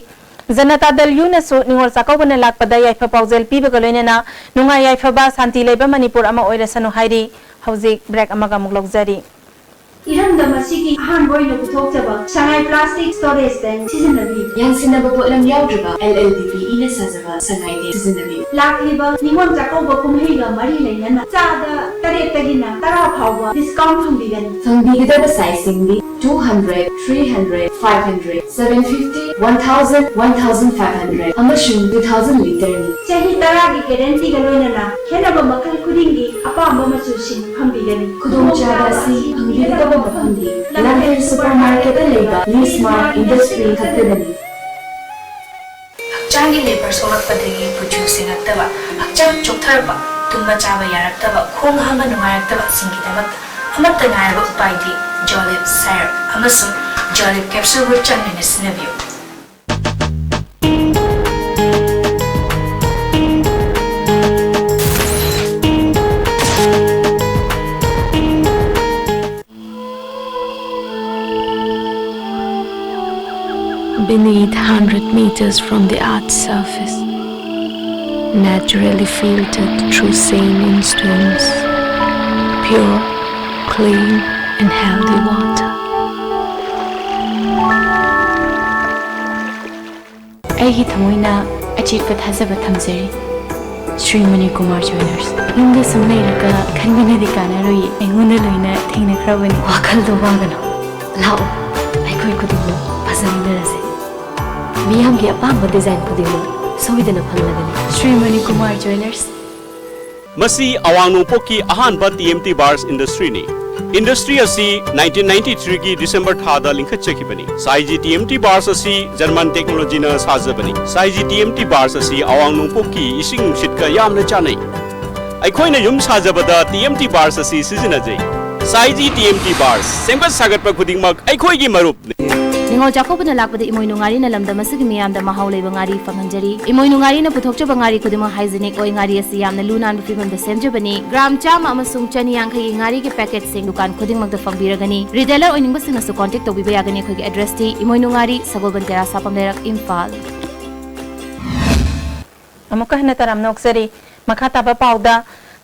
ꯖꯅꯇꯥ ꯗꯜ ꯌꯨꯅꯁꯨ ꯅꯤꯉꯣꯜ ꯆꯥꯛꯀꯧꯕꯅ ꯂꯥꯛꯄꯗ ꯌꯥꯏꯐ ꯄꯥꯎꯖꯦꯜ ꯄꯤꯕꯒ ꯂꯣꯏꯅꯅ ꯅꯨꯡꯉꯥꯏ ꯌꯥꯏꯐꯕ, ꯁꯥꯟꯇꯤ ꯂꯩꯕ ꯃꯅꯤꯄꯨꯔ ꯑꯃ ꯑꯣꯏꯔꯁꯅꯨ ꯍꯥꯏꯔꯤ꯫ ꯍꯧꯖꯤꯛ ꯕ꯭ꯔꯦꯛ ꯑꯃꯒ ꯑꯃꯨꯛ ꯂꯧꯖꯔꯤ꯫ ꯏꯔꯝꯗꯝ ꯑꯁꯤꯒꯤ ꯑꯍꯥꯟꯕ ꯑꯣꯏꯅ ꯄꯨꯊꯣꯛꯆꯕ ꯁꯉꯥꯏ ꯄ꯭ꯂꯥꯁꯇꯤꯛ ꯁ꯭ꯇꯣꯔꯦꯖ ꯇꯦꯡ ꯁꯤꯖꯤꯟꯅꯕꯤꯌꯨ꯫ ꯌꯥꯟꯁꯤꯟꯅꯕ ꯄꯣꯠꯂꯝ ꯌꯥꯎꯗ꯭ꯔꯕ ꯑꯦꯜ ꯑꯦꯜ ꯗꯤ ꯄꯤ ꯏꯅ ꯁꯥꯖꯕ ꯁꯉꯥꯏ ꯇꯦꯡ ꯁꯤꯖꯤꯟꯅꯕꯤꯌꯨ꯫ ꯂꯥꯛꯂꯤꯕ ꯅꯤꯉꯣꯜ ꯆꯥꯛꯀꯧꯕ ꯀꯨꯝꯍꯩꯒ ꯃꯔꯤ ꯂꯩꯅꯅ ꯆꯥꯗ ꯇꯔꯦꯠꯇꯒꯤꯅ ꯇꯔꯥ ꯐꯥꯎꯕ ꯗꯤꯁꯀꯥꯎꯟ ꯐꯪꯕꯤꯒꯅꯤ꯫ ꯐꯪꯕꯤꯒꯗꯕ ꯁꯥꯏꯖꯁꯤꯡꯗꯤ two hundred, three hundred, five hundred, seven fifty, one thousand, one thousand five hundred ꯑꯃꯁꯨꯡ two thousand ꯂꯤꯇꯔꯅꯤ꯫ ꯆꯍꯤ ꯇꯔꯥꯒꯤ ꯒꯦꯔꯦꯟꯇꯤꯒ ꯂꯣꯏꯅꯅ ꯈꯦꯠꯅꯕ ꯃꯈꯜ ꯈꯨꯗꯤꯡꯒꯤ ꯑꯄꯥꯝꯕ ꯃꯆꯨꯁꯤꯡ ꯐꯪꯕꯤꯒꯅꯤ꯫ ꯈꯨꯗꯣꯡꯆꯥꯕ ꯑꯁꯤ ꯐꯪꯕꯤꯒꯗꯕ ꯃꯐꯝꯗꯤ ꯂꯝꯐꯦꯜ ꯁꯨꯄꯔ ꯃꯥꯔꯀꯦꯠꯇ ꯂꯩꯕ ꯂꯤꯁ ꯃꯥꯔꯠ ꯏꯟꯗꯁꯇ꯭ꯔꯤ ꯈꯛꯇꯗꯅꯤ꯫ ꯍꯛꯆꯥꯡꯒꯤ ꯂꯦꯕꯔ ꯁꯣꯛꯂꯛꯄꯗꯒꯤ ꯀꯨꯆꯨ ꯁꯦꯡꯉꯛꯇꯕ, ꯍꯛꯆꯥꯡ ꯆꯣꯛꯊꯔꯛꯄ, ꯇꯨꯝꯕ ꯆꯥꯕ ꯌꯥꯔꯛꯇꯕ, ꯈꯣꯡ ꯍꯥꯝꯕ ꯅꯨꯡꯉꯥꯏꯔꯛꯇꯕꯁꯤꯡꯒꯤꯗꯃꯛꯇ ꯑꯃꯠꯇ ꯉꯥꯏꯔꯕ ꯎꯄꯥꯏꯗꯤ ꯖꯣꯂꯤꯞ ꯁꯥꯏꯔꯞ ꯑꯃꯁꯨꯡ ꯖꯣꯂꯤꯞ ꯀꯦꯞꯁꯨꯜ ꯒꯨꯠ ꯆꯥꯡ ꯅꯥꯏꯅ ꯁꯤꯖꯤꯟꯅꯕꯤꯌꯨ꯫ Beneath, hundred meters from the earth's surface, naturally filtered through saline streams, pure, clean, and healthy water. ꯑꯩꯒꯤ ꯊꯃꯣꯏꯅ ꯑꯆꯦꯠꯄ ꯊꯥꯖꯕ ꯊꯝꯖꯔꯤ꯫ ꯁ꯭ꯔꯤ ꯃꯅꯤꯀꯨꯃꯥꯔ ꯖ꯭ꯋꯦꯂꯔꯁ꯫ ꯌꯨꯝꯗ ꯁꯨꯝ ꯂꯩꯔꯒ ꯈꯟꯕꯅꯗꯤ ꯀꯥꯟꯅꯔꯣꯏꯌꯦ꯫ ꯑꯩꯉꯣꯟꯗ ꯂꯣꯏꯅ ꯊꯦꯡꯅꯈ꯭ꯔꯕꯅꯤ꯫ ꯋꯥꯈꯜꯗꯣ ꯋꯥꯒꯅꯨ꯫ ꯂꯥꯛꯑꯣ, ꯑꯩꯈꯣꯏ ꯈꯨꯗꯤꯡꯃꯛ ꯐꯖꯃꯤꯟꯅꯔꯁꯤ꯫ ꯃꯤꯌꯥꯝꯒꯤ ꯑꯄꯥꯝꯕ ꯗꯤꯖꯥꯏꯟ ꯈꯨꯗꯤꯡꯃꯛ ꯁꯣꯏꯗꯅ ꯐꯪꯂꯒꯅꯤ꯫ ꯁ꯭ꯔꯤ ꯃꯅꯤꯀꯨꯃꯥꯔ ꯖ꯭ꯋꯦꯂꯔꯁ꯫ ꯃꯁꯤ ꯑꯋꯥꯡ ꯅꯣꯡꯄꯣꯛꯀꯤ ꯑꯍꯥꯟꯕ ꯇꯤ ꯑꯦꯝ ꯇꯤ ꯕꯥꯔꯁ ꯏꯟꯗꯁꯇ꯭ꯔꯤꯅꯤ꯫ ꯏꯟꯗꯁꯇ꯭ꯔꯤ ꯑꯁꯤ ꯅꯥꯏꯟꯇꯤꯟ ꯅꯥꯏꯟꯇꯤ ꯊ꯭ꯔꯤꯒꯤ ꯗꯤꯁꯦꯝꯕꯔ ꯊꯥꯗ ꯂꯤꯡꯈꯠꯆꯈꯤꯕꯅꯤ꯫ ꯁꯥꯏꯖꯤ ꯇꯤ ꯑꯦꯝ ꯇꯤ ꯕꯥꯔꯁ ꯑꯁꯤ ꯖꯔꯃꯟ ꯇꯦꯛꯅꯣꯂꯣꯖꯤꯅ ꯁꯥꯖꯕꯅꯤ꯫ ꯁꯥꯏꯖꯤ ꯇꯤ ꯑꯦꯝ ꯇꯤ ꯕꯥꯔꯁ ꯑꯁꯤ ꯑꯋꯥꯡ ꯅꯣꯡꯄꯣꯛꯀꯤ ꯏꯁꯤꯡ ꯅꯨꯡꯁꯤꯠꯀ ꯌꯥꯝꯅ ꯆꯥꯟꯅꯩ꯫ ꯑꯩꯈꯣꯏꯅ ꯌꯨꯝ ꯁꯥꯖꯕꯗ ꯇꯤ ꯑꯦꯝ ꯇꯤ ꯕꯥꯔꯁ ꯑꯁꯤ ꯁꯤꯖꯤꯟꯅꯖꯩ꯫ ꯁꯥꯏꯖꯤ ꯇꯤ ꯑꯦꯝ ꯇꯤ ꯕꯥꯔꯁ, ꯁꯦꯝꯒꯠ ꯁꯥꯒꯠꯄ ꯈꯨꯗꯤꯡꯃꯛ ꯑꯩꯈꯣꯏꯒꯤ ꯃꯔꯨꯞꯅꯤ꯫ ꯅꯤꯉꯣꯜ ꯆꯥꯛꯀꯧꯕꯅ ꯂꯥꯛꯄꯗ ꯏꯃꯣꯏꯅꯨ ꯉꯥꯔꯤꯅ ꯂꯝꯗꯝ ꯑꯁꯤꯒꯤ ꯃꯤꯌꯥꯝꯗ ꯃꯍꯥꯎ ꯂꯩꯕ ꯉꯥꯔꯤ ꯐꯪꯍꯟꯖꯔꯤ꯫ ꯏꯃꯣꯏꯅꯨ ꯉꯥꯔꯤꯅ ꯄꯨꯊꯣꯛꯆꯕ ꯉꯥꯔꯤ ꯈꯨꯗꯤꯡꯃꯛ ꯍꯥꯏꯖꯤꯅꯤꯛ ꯑꯣꯏ꯫ ꯉꯥꯔꯤ ꯑꯁꯤ ꯌꯥꯝꯅ ꯂꯨ ꯅꯥꯟꯕ ꯐꯤꯕꯝꯗ ꯁꯦꯝꯖꯕꯅꯤ꯫ ꯒ꯭ꯔꯥꯝ ꯆꯥꯝꯃ ꯑꯃꯁꯨꯡ ꯆꯅꯤ ꯌꯥꯡꯈꯩꯒꯤ ꯉꯥꯔꯤꯒꯤ ꯄꯦꯀꯦꯠꯁꯤꯡ ꯗꯨꯀꯥꯟ ꯈꯨꯗꯤꯡꯃꯛꯇ ꯐꯪꯕꯤꯔꯒꯅꯤ꯫ ꯔꯤꯇꯦꯂꯔ ꯑꯣꯏꯅꯤꯡꯕꯁꯤꯡꯅꯁꯨ ꯀꯣꯟꯇꯦꯛ ꯇꯧꯕꯤꯕ ꯌꯥꯒꯅꯤ꯫ ꯑꯩꯈꯣꯏꯒꯤ ꯑꯦꯗ꯭ꯔꯦꯁꯇꯤ ꯏꯃꯣꯏꯅꯨ ꯉꯥꯔꯤ, ꯁꯒꯣꯜꯕꯟ ꯇꯦꯔꯥ ꯁꯥꯐꯝ ꯂꯩꯔꯛ, ꯏꯝꯐꯥꯜ꯫ ꯑꯃꯨꯛꯀ ꯍꯟꯅ ꯇꯔꯥꯝ ꯅꯣꯛꯆꯔꯤ꯫ ꯃꯈꯥ ꯇꯥꯕ ꯄꯥꯎꯗ,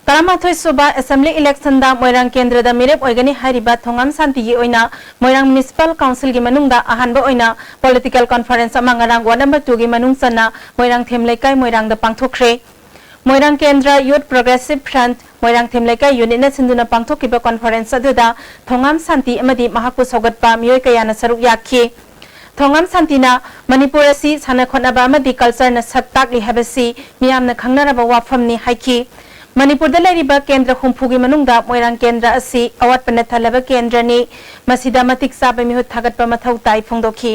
ꯇꯔꯥꯃꯥꯊꯣꯏ ꯁꯨꯕ ꯑꯦꯁꯦꯝꯕ꯭ꯂꯤ ꯏꯂꯦꯛꯁꯟꯗ ꯃꯣꯏꯔꯥꯡ ꯀꯦꯟꯗ꯭ꯔꯗ ꯃꯤꯔꯦꯞ ꯑꯣꯏꯒꯅꯤ ꯍꯥꯏꯔꯤꯕ ꯊꯣꯉꯥꯝ ꯁꯥꯟꯇꯤꯒꯤ ꯑꯣꯏꯅ ꯃꯣꯏꯔꯥꯡ ꯃ꯭ꯌꯨꯅꯤꯁꯤꯄꯥꯜ ꯀꯥꯎꯟꯁꯤꯜꯒꯤ ꯃꯅꯨꯡꯗ ꯑꯍꯥꯟꯕ ꯑꯣꯏꯅ ꯄꯣꯂꯤꯇꯤꯀꯦꯜ ꯀꯣꯟꯐꯔꯦꯟꯁ ꯑꯃ ꯉꯔꯥꯡ ꯋꯥꯔꯗ ꯅꯝꯕꯔ ꯇꯨꯒꯤ ꯃꯅꯨꯡ ꯆꯟꯅ ꯃꯣꯏꯔꯥꯡꯊꯦꯝ ꯂꯩꯀꯥꯏ ꯃꯣꯏꯔꯥꯡꯗ ꯄꯥꯡꯊꯣꯛꯈ꯭ꯔꯦ꯫ ꯃꯣꯏꯔꯥꯡ ꯀꯦꯟꯗ꯭ꯔ ꯌꯨꯠ ꯄ꯭ꯔꯣꯒ꯭ꯔꯦꯁꯤꯚ ꯐ꯭ꯔꯟꯠ ꯃꯣꯏꯔꯥꯡꯊꯦꯝ ꯂꯩꯀꯥꯏ ꯌꯨꯅꯤꯠꯅ ꯁꯤꯟꯗꯨꯅ ꯄꯥꯡꯊꯣꯛꯈꯤꯕ ꯀꯣꯟꯐꯔꯦꯟꯁ ꯑꯗꯨꯗ ꯊꯣꯉꯥꯝ ꯁꯥꯟꯇꯤ ꯑꯃꯗꯤ ꯃꯍꯥꯛꯄꯨ ꯁꯧꯒꯠꯄ ꯃꯤꯑꯣꯏ ꯀꯌꯥꯅ ꯁꯔꯨꯛ ꯌꯥꯈꯤ꯫ ꯊꯣꯉꯥꯝ ꯁꯥꯟꯇꯤꯅ ꯃꯅꯤꯄꯨꯔ ꯑꯁꯤ ꯁꯥꯟꯅ ꯈꯣꯠꯅꯕ ꯑꯃꯗꯤ ꯀꯜꯆꯔꯅ ꯁꯛ ꯇꯥꯛꯂꯤ ꯍꯥꯏꯕꯁꯤ ꯃꯤꯌꯥꯝꯅ ꯈꯪꯅꯔꯕ ꯋꯥꯐꯝꯅꯤ ꯍꯥꯏꯈꯤ꯫ ꯃꯅꯤꯄꯨꯔꯗ ꯂꯩꯔꯤꯕ ꯀꯦꯟꯗ꯭ꯔ ꯍꯨꯝꯐꯨꯒꯤ ꯃꯅꯨꯡꯗ ꯃꯣꯏꯔꯥꯡ ꯀꯦꯟꯗ꯭ꯔ ꯑꯁꯤ ꯑꯋꯥꯠꯄꯅ ꯊꯜꯂꯕ ꯀꯦꯟꯗ꯭ꯔꯅꯤ꯫ ꯃꯁꯤꯗ ꯃꯇꯤꯛ ꯆꯥꯕ ꯃꯤꯍꯨꯠ ꯊꯥꯒꯠꯄ ꯃꯊꯧ ꯇꯥꯏ ꯐꯣꯡꯗꯣꯛꯈꯤ꯫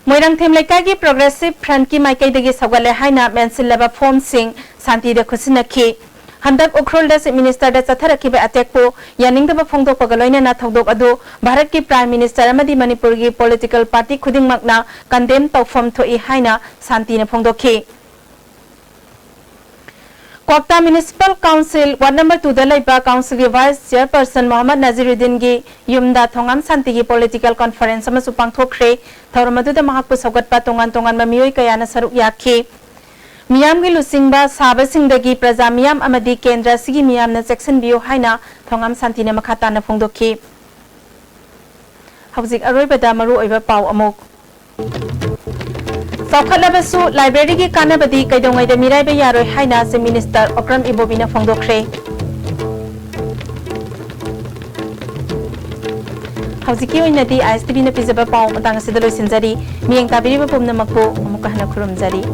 ꯃꯣꯏꯔꯥꯡꯊꯦꯝ ꯂꯩꯀꯥꯏꯒꯤ ꯄ꯭ꯔꯣꯒ꯭ꯔꯦꯁꯤꯚ ꯐ꯭ꯔꯟꯠꯀꯤ ꯃꯥꯏꯀꯩꯗꯒꯤ ꯁꯧꯒꯠꯂꯦ ꯍꯥꯏꯅ ꯃꯦꯟꯁꯤꯜꯂꯕ ꯐꯣꯔꯝꯁꯤꯡ ꯁꯥꯟꯇꯤꯗ ꯈꯨꯠꯁꯤꯟꯅꯈꯤ꯫ ꯍꯟꯗꯛ ꯎꯈ꯭ꯔꯨꯜꯗ ꯆꯤꯐ ꯃꯤꯅꯤꯁꯇꯔꯗ ꯆꯠꯊꯔꯛꯈꯤꯕ ꯑꯦꯇꯦꯛꯄꯨ ꯌꯥꯅꯤꯡꯗꯕ ꯐꯣꯡꯗꯣꯛꯄꯒ ꯂꯣꯏꯅꯅ ꯊꯧꯗꯣꯛ ꯑꯗꯨ ꯚꯥꯔꯠꯀꯤ ꯄ꯭ꯔꯥꯏꯝ ꯃꯤꯅꯤꯁꯇꯔ ꯑꯃꯗꯤ ꯃꯅꯤꯄꯨꯔꯒꯤ ꯄꯣꯂꯤꯇꯤꯀꯦꯜ ꯄꯥꯔꯇꯤ ꯈꯨꯗꯤꯡꯃꯛꯅ ꯀꯟꯗꯦꯝ ꯇꯧꯐꯝ ꯊꯣꯛꯏ ꯍꯥꯏꯅ ꯁꯥꯟꯇꯤꯅ ꯐꯣꯡꯗꯣꯛꯈꯤ꯫ ꯀ꯭ꯋꯥꯛꯇꯥ Municipal Council Ward number two ꯗ ꯂꯩꯕ Council ꯒꯤ Vice Chairperson ꯃꯣꯍꯝꯃꯗ ꯅꯖꯤꯔꯨꯗꯤꯟꯒꯤ ꯌꯨꯝꯗ ꯊꯣꯉꯥꯝ ꯁꯥꯟꯇꯤꯒꯤ political conference ꯑꯃꯁꯨ ꯄꯥꯡꯊꯣꯛꯈ꯭ꯔꯦ꯫ ꯊꯧꯔꯝ ꯑꯗꯨꯗ ꯃꯍꯥꯛꯄꯨ ꯁꯧꯒꯠꯄ ꯇꯣꯉꯥꯟ ꯇꯣꯉꯥꯟꯕ ꯃꯤꯑꯣꯏ ꯀꯌꯥꯅ ꯁꯔꯨꯛ ꯌꯥꯈꯤ꯫ ꯃꯤꯌꯥꯝꯒꯤ ꯂꯨꯆꯤꯡꯕ ꯁꯥꯕꯁꯤꯡꯗꯒꯤ ꯄ꯭ꯔꯖꯥ ꯃꯤꯌꯥꯝ ꯑꯃꯗꯤ ꯀꯦꯟꯗ꯭ꯔ ꯑꯁꯤꯒꯤ ꯃꯤꯌꯥꯝꯅ ꯆꯦꯛꯁꯤꯟꯕꯤꯌꯨ ꯍꯥꯏꯅ ꯊꯣꯉꯥꯝ ꯁꯥꯟꯇꯤꯅ ꯃꯈꯥ ꯇꯥꯅ ꯐꯣꯡꯗꯣꯛꯈꯤ꯫ ꯍꯧꯖꯤꯛ ꯑꯔꯣꯏꯕꯗ ꯃꯔꯨꯑꯣꯏꯕ ꯄꯥꯎ ꯑꯃꯨꯛ꯫ ꯆꯥꯎꯈꯠꯂꯕꯁꯨ library ꯒꯤ ꯀꯥꯟꯅꯕꯗꯤ ꯀꯩꯗꯧꯉꯩꯗ ꯃꯤꯔꯥꯏꯕ ꯌꯥꯔꯣꯏ ꯍꯥꯏꯅ Chief Minister ꯑꯣꯀ꯭ꯔꯝ ꯏꯕꯣꯕꯤꯅ ꯐꯣꯡꯗꯣꯛꯈ꯭ꯔꯦ꯫ ꯍꯧꯖꯤꯛꯀꯤ ꯑꯣꯏꯅꯗꯤ ISTV ꯅ ꯄꯤꯖꯕ ꯄꯥꯎ ꯃꯇꯥꯡ ꯑꯁꯤꯗ ꯂꯣꯏꯁꯤꯟꯖꯔꯤ꯫ ꯃꯤꯠꯌꯦꯡ ꯇꯥꯕꯤꯔꯤꯕ ꯄꯨꯝꯅꯃꯛꯄꯨ ꯑꯃꯨꯛꯀ ꯍꯟꯅ ꯈꯨꯔꯨꯝꯖꯔꯤ꯫